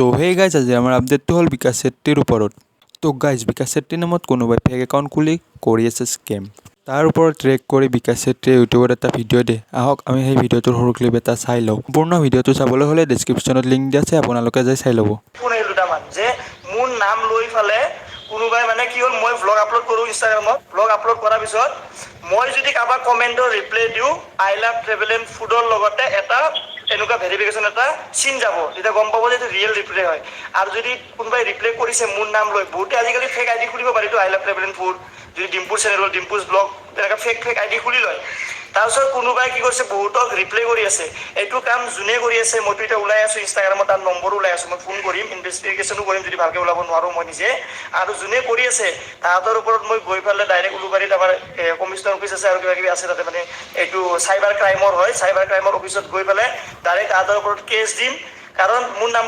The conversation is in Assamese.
চ' সেই গাইজ, আজি আমাৰ আপডেটটো হ'ল বিকাশ চেত্ৰীৰ ওপৰত। তো গাইজ, বিকাশ চেত্ৰীৰ নামত কোনোবাই ফেক একাউণ্ট খুলি কৰি আছে স্কেম। তাৰ ওপৰত ট্ৰেক কৰি বিকাশ চেত্ৰীয়ে ইউটিউবত এটা ভিডিঅ' দিয়ে। আহক, আমি সেই ভিডিঅ'টোৰ সৰু ক্লিপ এটা চাই লওঁ। সম্পূৰ্ণ ভিডিঅ'টো চাবলৈ হ'লে ডিছক্ৰিপশ্যনত লিংক দিয়া আছে, আপোনালোকে যাই চাই ল'ব। ফোন আহিল দুটামান যে মোৰ নাম লৈ ফালে কোনোবাই, মানে কি হ'ল, মই ভ্লগ আপলোড কৰোঁ ইনষ্টাগ্ৰামত। ভ্লগ আপলোড কৰাৰ পিছত মই যদি কাৰোবাক কমেণ্টৰ ৰিপ্লাই দিওঁ, I love travel and ফুডৰ লগতে এটা এনেকুৱা ভেৰিফিকেশ্যন এটা চিন যাব, তেতিয়া গম পাব যে এইটো ৰিয়েল ৰিপ্লাই হয়। আৰু যদি কোনোবাই ৰিপ্লাই কৰিছে মোৰ নাম লৈ, বহুতে আজিকালি ফেক আই ডি খুলিব পাৰিতো, I love travel and food, যদি ডিম্পুৰ চেনেল, ডিম্পুজ ব্লগ, তেনেকৈ ফেক ফেক আই ডি খুলি লয়। তাৰপিছত কোনোবাই কি কৰিছে, বহুতক ৰিপ্লাই কৰি আছে। এইটো কাম যোনে কৰি আছে, মইতো এতিয়া ওলাই আছো ইনষ্টাগ্ৰামত, তাৰ নম্বৰো ওলাই আছো। মই ফোন কৰিম, ইনভেষ্টিগেশ্যনো কৰিম যদি ভালকে ওলাব নোৱাৰো মই নিজে। আৰু যোনে কৰি আছে, তাহাঁতৰ ওপৰত মই গৈ পেলাই ডাইৰেক্ট উলুবাৰীত আমাৰ কমিশ্যনাৰ অফিচ আছে আৰু কিবা কিবি আছে তাতে, মানে এইটো চাইবাৰ ক্ৰাইমৰ হয়, চাইবাৰ ক্ৰাইমৰ অফিচত গৈ পেলাই ডাইৰেক্ট তাহাঁতৰ ওপৰত কেছ দিম, কাৰণ মোৰ নাম